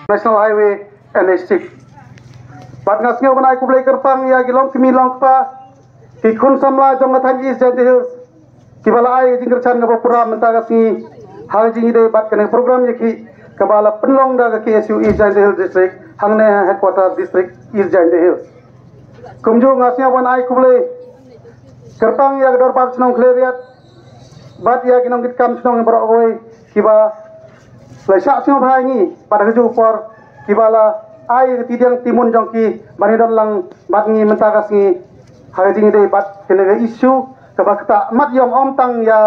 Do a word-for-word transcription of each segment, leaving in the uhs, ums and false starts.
National Highway N H six. Bad nga sngew ban ai khublei kyrpang ïa ki longkmie longkpa, ki khun samla jong ka thaiñ East Jaintia Hills, kiba la ai ka jingkyrshan kaba pura mynta ka sngi ha ka jingïadei bad kane ka program ïakhih kaba la pynlong da ka K S U East Jaintia Hills District hangne ha headquarter District East Jaintia Hills. Kumjuh nga sngew ban ai khublei kyrpang ïa ka dorbar shnong Khliehriat bad ïa ki nongkitkam shnong baroh kawei kiba la shah sngewbha ïa ngi bad ha kajuh por kiba la ai ka tidiang timun jong ki ban ïadon lang bad ngi mynta ka sngi ha ka jingïadei bad kane ka issue kaba ktah mat ïong ym tang ïa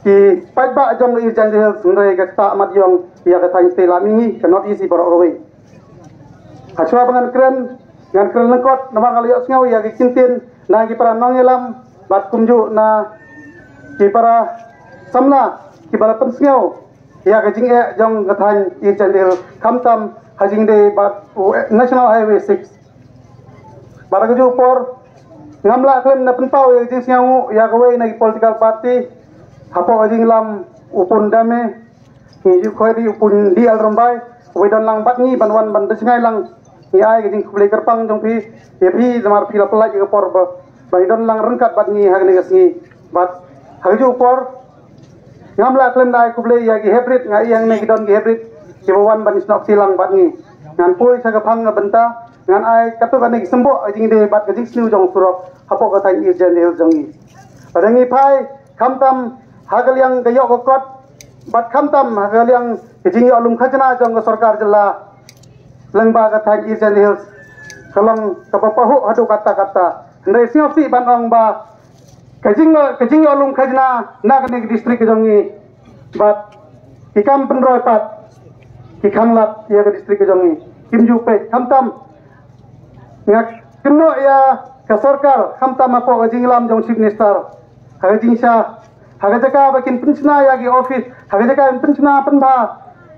ki paidbah jong ka East Jaintia Hills hynrei ka ktah mat ïong ïa ka thaiñ state lam ïa ngi ka North East baroh kawei. Hashwa ba ngan kren, ngan kren lyngkot namar nga la ïohsngew ïa ki kyntien na ki para nongïalam bad kumjuh na ki para samla kiba la pynsngew ïa ka jingeh jong ka thaiñ East Jaintia Hills khamtam ha jingïadei bad u National Highway six. Bad ha kajuh por ngam lah khlem da pynpaw ïa ka jingsngewnguh ïa kawei na ki political party hapoh ka jingïalam u Pun Dame, ngi ju khot ïa u Pun D L Rymbai uba don lang bad ngi ban wan ban da sngew lang. Ngi ai ka jingkhublei kyrpang jong phi ïa phi namar phi la pynlait ïa ka por ba ban don lang ryngkat bad ngi ha kane ka sngi. Bad ha kajuh por ngam lah khlem da ai khublei ïa ki hybrid, nga ïa ngi ki don ki hybrid kiba wan ban snoh silang bad ngi. Ngan poi sha ka phang ka bynta, ngan ai katto katne ki symboh ka jingïadei bad ka jingsniew jong surok hapoh ka thaiñ East Jaintia Hills jong ngi. Lada ngi phai khamtam ha ka liang ka ïoh ka kot bad khamtam ha ka liang ka jingïoh lum khajna jong ka sorkar jylla lyngba ka thaiñ East Jaintia Hills ka long kaba pahuh haduh katta katta. Hynrei sngewsih ban ong ba ka jing ka jingïoh lum khajna na kane ka district ka jong ngi bad ki kam pynroi pat ki khanglad ïa ka district ka jong ngi kim ju peit. Khamtam nga kynnoh ïa ka sorkar khamtam hapoh ka jingïalam jong Chief Minister ha ka jingsha ha ka jaka ba kin pynshna ïa ki office, ha ka jaka kin pynshna pynbha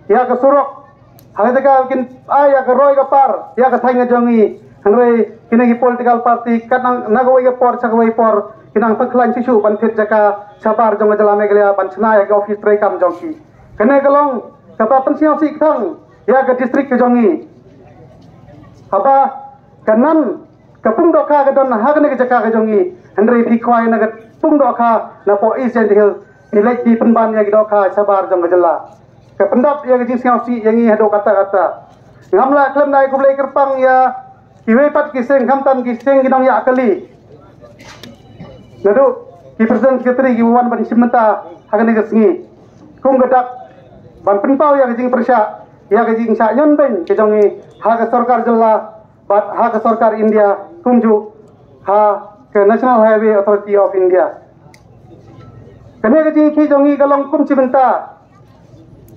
ïa ka surok, ha ka jaka ba kin ai ïa ka roi ka par ïa ka thaiñ ka jong ngi. Hynrei kine ki political party kat nang na kawei ka por sha kawei por ki nang pynkhlaiñ shisha ban thied jaka shabar jong ka jylla Meghalaya ban shna ïa ki office treikam jong ki. Kane ka long kaba pynsngewsih kthang ïa ka district ka jong ngi. Haba ka nan ka pung dohkha ka don ha kane ka jaka ka jong ngi, hynrei phi khwai na ka pung dohkha napoh East Jaintia Hills phi leit phi pynban ïa ki dohkha shabar jong ka jylla. Ka pyndap ïa ka jingsngewsih ïa ngi haduh katta katta. Ngam lah khlem da ai khublei kyrpang ïa kiwei pat ki seng khamtam ki seng ki nongïaid kali. Naduh ki president secretary ki wan ban shim bynta ha kane ka sngi kum ka dak ban pynpaw ïa ka jingpyrshah ïa ka jingshah ñion beiñ ka jong ngi ha ka sorkar jylla bad ha ka sorkar India kumjuh ha ka National Highway Authority of India. Kane ka jingïakhih jong ngi ka long kum shi bynta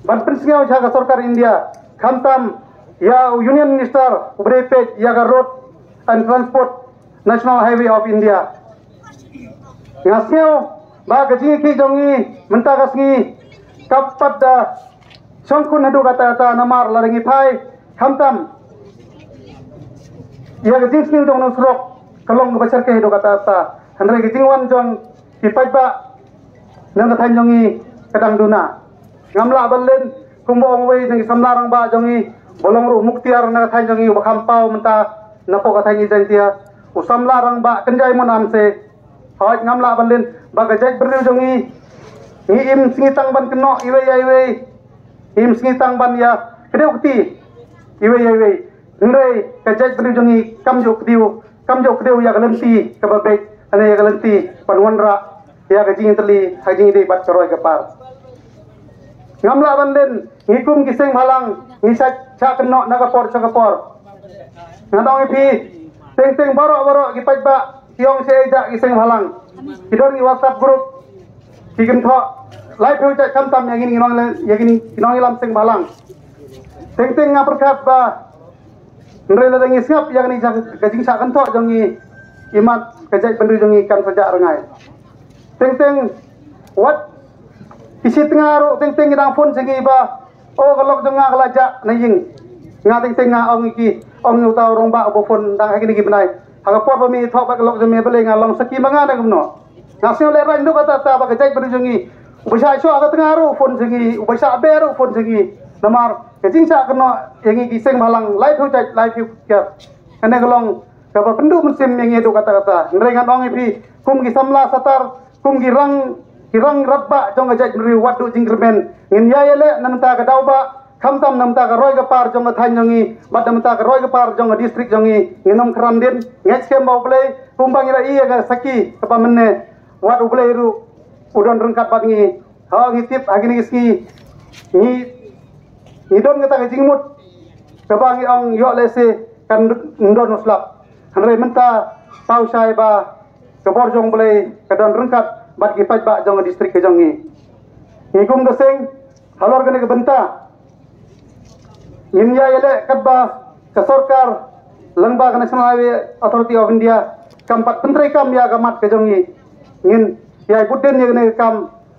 ban pynsngew sha ka sorkar India khamtam ïa u Union Minister uba dei peit ïa ka Road and Transport National Highway of India. Nga sngew ba ka jingïakhih jong ngi mynta ka sngi ka pat da shongkun haduh katta katta namar lada ngi phai khamtam ïa ka jingsniew jong u nongsurok ka long kaba shyrkhei haduh katta katta. Hynrei ka jingwan jong ki paidbah na ka thaiñ jong ngi ka dang duna. Ngam lah ban len kumba ong uwei na ki samla rangbah jong ngi ba long ruh u mukhtiar na ka thaiñ jong ngi uba kham paw mynta napoh ka thaiñ East Jaintia, u samla rangbah Kynjai Mon Amse. Hooid ngam lah ban len ba ka jaitbynriew jong ngi ngi im sngi tang ban kynnoh iwei ïa iwei, ngi im sngi tang ban ïa kdew kti iwei ïa iwei. Hynrei ka jaitbynriew jong ngi kam ju kdew, kam ju kdew ïa ka lynti kaba beit, hynrei ïa ka lynti ban wanrah ïa ka jingtylli ha jingdei bad ka roi ka par. Ngam lah ban len ngi kum ki seng bhalang ngi shah shah kynnoh na ka por sha ka por. Nga ong ïa phi teng teng baroh baroh ki paidbah ki ong shaei jait ki seng bhalang. Ki don ki WhatsApp group ki kynthoh lai phew jait khamtam ïa ngin ki nong ïa ngin ki nongïalam seng bhalang. Teng teng nga pyrkhat ba hynrei lada ngi sngap ïa kane ka jingshah kynthoh jong ngi imat ka jaitbynriew jong ngi kan sa jah rngai. Teng teng wat ki shi tnga ruh teng teng ki dang phone sha ngi ba o ka lok jong nga ka la jah na ïing. Nga teng teng nga ong ïa ki ong ïa uta u rangbah uba phone dang ha kine ki bnai ha ka por ba me thoh bad ka lok jong me balei nga long sakhi ma nga ne kumno. Nga sngew lehrain haduh katta katta ba ka jaitbynriew jong ngi uba shah shoh ha ka tnga ruh u phone sha ngi, uba shah beh ruh u phone sha ngi. Namar Ka jingshah kynnoh ïa ngi ki seng bhalang laiphew jait laiphew kiar. Kane ka long kaba pynduh mynsiem ïa ngi haduh katta katta. Hynrei ngan ong ïa phi, kum ki samla satar, kum ki rang, ki rang radbah jong ka jaitbynriew, wat duh jingkyrmen. Ngin ïai ïaleh na bynta ka daw bah, khamtam na bynta ka roi ka par jong ka thaiñ jong ngi, bad na bynta ka roi ka par jong ka district jong ngi, ngin ym kyrpad dien. Ngeit skhem ba U Blei, kumba ngi la ïohi ïa ka sakhi kaba mynne, wat U Blei ruh u don ryngkat bad ngi. Ha, ngi tip ha kine ki sngi ngi, ngi don kata ka jingmut kaba ngi ong ïoh lehse kan don u slap. Hynrei mynta paw shai ba ka bor jong U Blei ka don ryngkat bad ki paidbah jong ka district ka jong ngi. Ngi kum ka seng, halor kane ka bynta, ngin ïai ïaleh katba ka sorkar lyngba ka National Highway Authority of India kam pat pyntreikam ïa ka mat ka jong ngi. Ngin ïai bud dien ïa kane ka kam,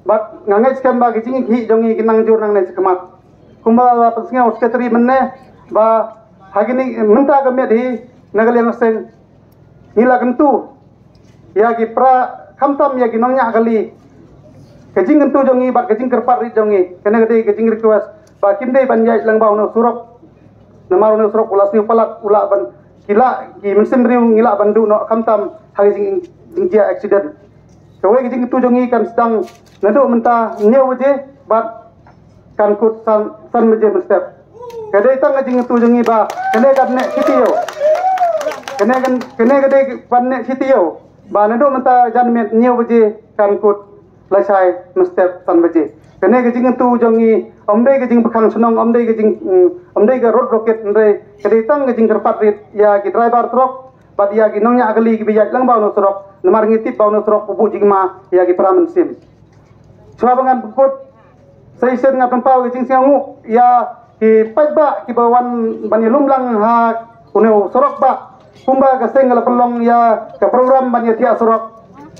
bad nga ngeit skhem ba ki jingïakhih jong ngi kin nang jur nangne shakhmat. Kumba la pynsngew u Secretary mynne, ba ha kine mynta ka miet hi na ka liang ka seng ngi la kyntu ïa ki para, khamtam ïa ki nongñiah kali, ka jingkyntu jong ngi bad ka jingkyrpad rit jong ngi. Kane ka dei ka jingrequest ba kim dei ban ïaid lyngba une u surok. Namar une u surok u la sniew palat, u lah ban, ki lah, ki mynsiem briew ngi lah ban duh noh khamtam ha ka jing, jingjia accident. Kawei ka jingkyntu jong ngi kan sdang naduh mynta hynñiew baje bad kan kut san, san baje mynstep. Ka dei tang ka jingkyntu jong ngi ba kane kan neh shi taïew. Kane kan, kane ka dei ban neh shi taïew. Ba naduh mynta janmiet hynñiew baje kan kut lashai mynstep san baje. Kane ka jingkyntu jong ngi ym dei ka jingbakhang shnong, ym dei ka jing, mm, ym dei ka road blockade, hynrei ka dei tang ka jingkyrpad rit ïa ki driver truck bad ïa ki nongñiah kali kiba ïaid lyngba une u surok. Namar ngi tip ba une u surok u buh jingma ïa ki para mynsiem. Shuwa ba ngan pynkut, sa shisien nga pynpaw ka jingsngewnguh ïa ki paidbah kiba wan ban ïalum lang ha une u surok bah. Kumba ka seng ka la pynlong ïa ka program ban ïathiah surok,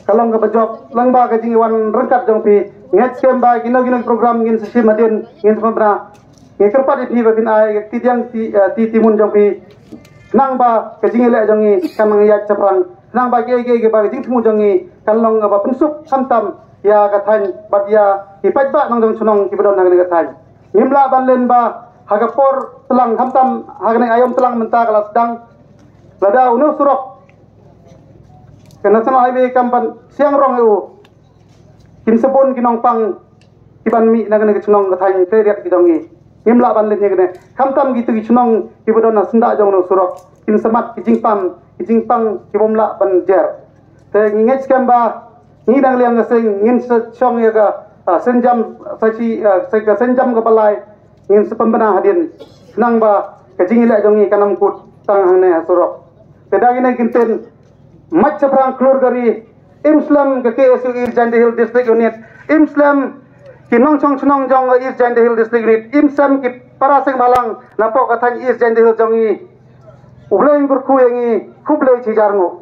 ka long kaba jop lyngba ka jingwan ryngkat jong phi. Ngeit skhem ba kino kino ki program ngin sa shim hadien, ngin sa pynbna. Ngi kyrpad ïa phi ba phin ai ka tidiang ti, eh, ti timun jong phi, khnang ba ka jingïaleh jong ngi kan nang ïaid shaphrang, khnang ba kiei kiei kiba ka jingthmu jong ngi kan long kaba pynsuk khamtam ïa ka thaiñ bad ïa ki paidbah nongshong shnong kiba don ha kane ka thaiñ. Ngim lah ban len ba ha ka por tlang, khamtam ha kane aïom tlang mynta ka la sdang. Lada une u surok, ka National Highway kam pat siang rong ïa u, kin sa bun ki nongpang kiban mih na kane ka shnong ka thaiñ Khliehriat ki jong ngi. Ngim lah ban len ïa kane. Khamtam kito ki shnong kiba don ha syndah jong une u surok kin sa mad ki jingpang, ki jingpang ki bym lah ban jer. Te ngi ngeit skhem ba ngi na ka liang ka seng ngin sa shong ïa ka, ah, sienjam, sa shi, ah, sa ka sienjam kaba lai, ngin sa pynbna hadien, khnang ba ka jingïaleh jong ngi kan ym kut tang hangne ha surok. Te da kine ki kyntien, mad shaphrang khlur ka ri, im slem ka K S U East Jaintia Hills District Unit, im slem ki nongshong shnong jong ka East Jaintia Hills District Unit, im slem ki para seng bhalang napoh ka thaiñ East Jaintia Hills jong ngi. U Blei un kyrkhu ïa ngi, khublei shihajar nguh.